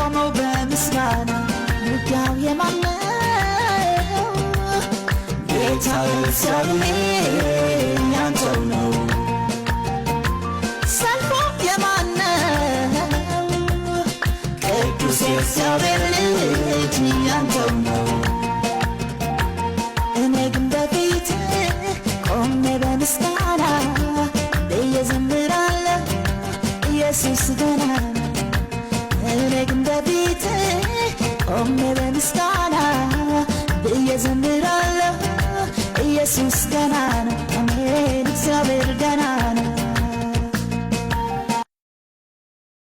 ቆመው በምስጋና። ውጊያው የማነው? ጌታ እግዚአብሔር ያንተው ነው። ሰልፉ የማነው? ቅዱስ የእግዚአብሔር ልጅ ያንተው ነው። እኔ ግን በፊትህ ቆሜ በምስጋና ብዬ ዘምራለሁ፣ ኢየሱስ ገናና። እኔ ግን በፊትህ ቆሜ